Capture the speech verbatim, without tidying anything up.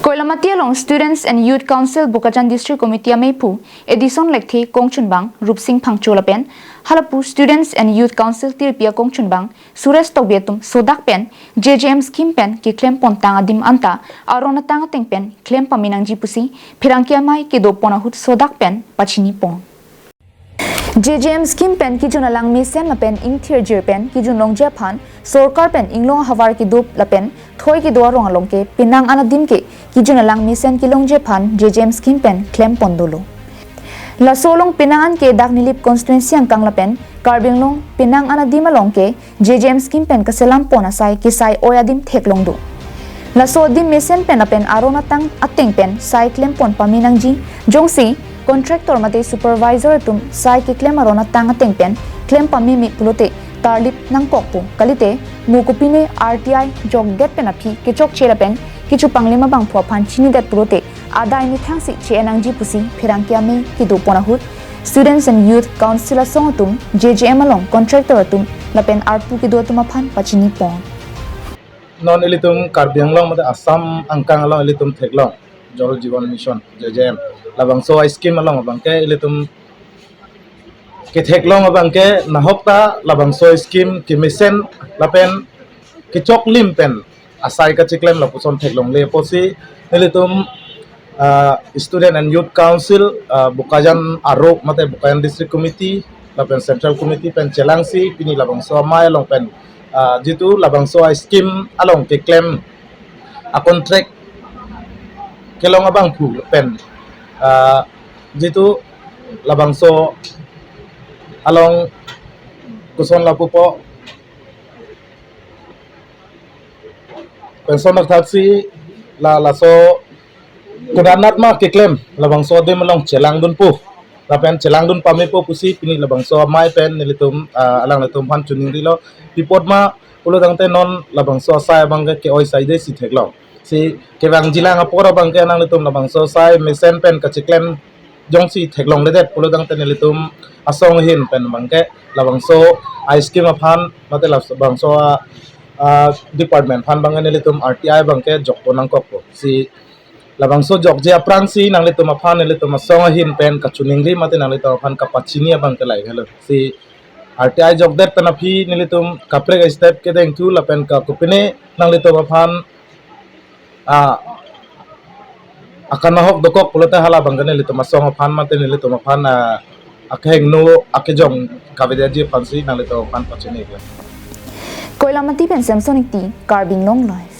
Koilamati along Students and Youth Council Bokajan District Committee ameiphu Edison Lekthe kongchunbang Rupsing Phangcho lapen halapu Students and Youth Council tirpi akongchunbang Suresh Tokbi atum sodak pen J J M scheme pen keklem pontang adim anta aron atang ateng pen klem pamenangji pusi pherangke amei kedopon ahut sodak pen pachini pon. J J M scheme pen kejun alang mesen lapen ingthirjir pen kejun longji aphan sorkar pen inglong ahavar kedo lapen thoi kedo arong along ke penang an adim ke kejun alang mesen kelongji aphan J J M scheme pen klem pon dolo. Laso along penang an ke dak Nilip constituency angkang lapen Karbi Anglong penang an adim along ke J J M scheme pen kaselam pon asai kesai oi adim theklong do. Laso adim mesen pen lapen aron atang ateng pen sai klem pon pamenangji, jongsi contractor mate supervisor atum sai keklem aron atang ateng pen klem pameme pulote tarlip nangkokpo, kalite mo kopine R T I jokdet pen aphi kechokche lapen kecho panglim abangphu aphan chinidet pulote adai methangsi che-en nangji pusi pherangke amei kedopon ahut Students and Youth Council asong atum J J M along contractor atum lapen arpu kedo atum aphan pachini pon. Non ilitum Karbi Anglong mate Assam angkang along ilitum theklong Jal Jeevan Mission, J J M. Labangso a-scheme along abangke ilitum ketheklong abangke nahok ta labangso scheme kemesen lapen kechoklim pen asai kachiklem lapuson theklongle apotsi nelitum, ah, Student and Youth Council, ah, Bokajan Aro mate Bokajan District Committee lapen Central Committee pen chelangsi pini labangso amei along pen, ah, jitu labangso a-scheme along keklem a-contract kelong abangphu pen, ah, jitu labangso along koson lapupo pension athak si la laso kudanat ma keklem labangso adim along chelangdunpo lapen chelangdun pamepo pusi pini labangso amei pen nelitum, ah, alanglitum aphan choningrilo. Pi apot ma pulo tangte non labangso asai abangke ke-oi saide si theklong. Si kevangjilang apor abangke nanglitum labangso asai mesen pen kachiklem jongsi theklongledet pulo tangte nelitum asong ahin pen abangke labangso a-scheme aphan mate labangso a, ah, department aphan abangke nelitum R T I abangke jokpon nangkokpo. Si labangso jokji aphrangsi nanglitum aphan nelitum asong ahin pen kachoningri mate nanglitum aphan kapachini abangke lahelo. Si R T I jokdet pen aphi nelitum kaprek step kedengthu lapen ka kopine nanglitum aphan, ah, akanahok dokok pulote hala abangke nelitum asong aphan mate nelitum aphan, ah, akehingno akejong kaveji aphansi nanglitum aphan pachini. Koilamati pen Samson Ingti, Karbi Anglong Live.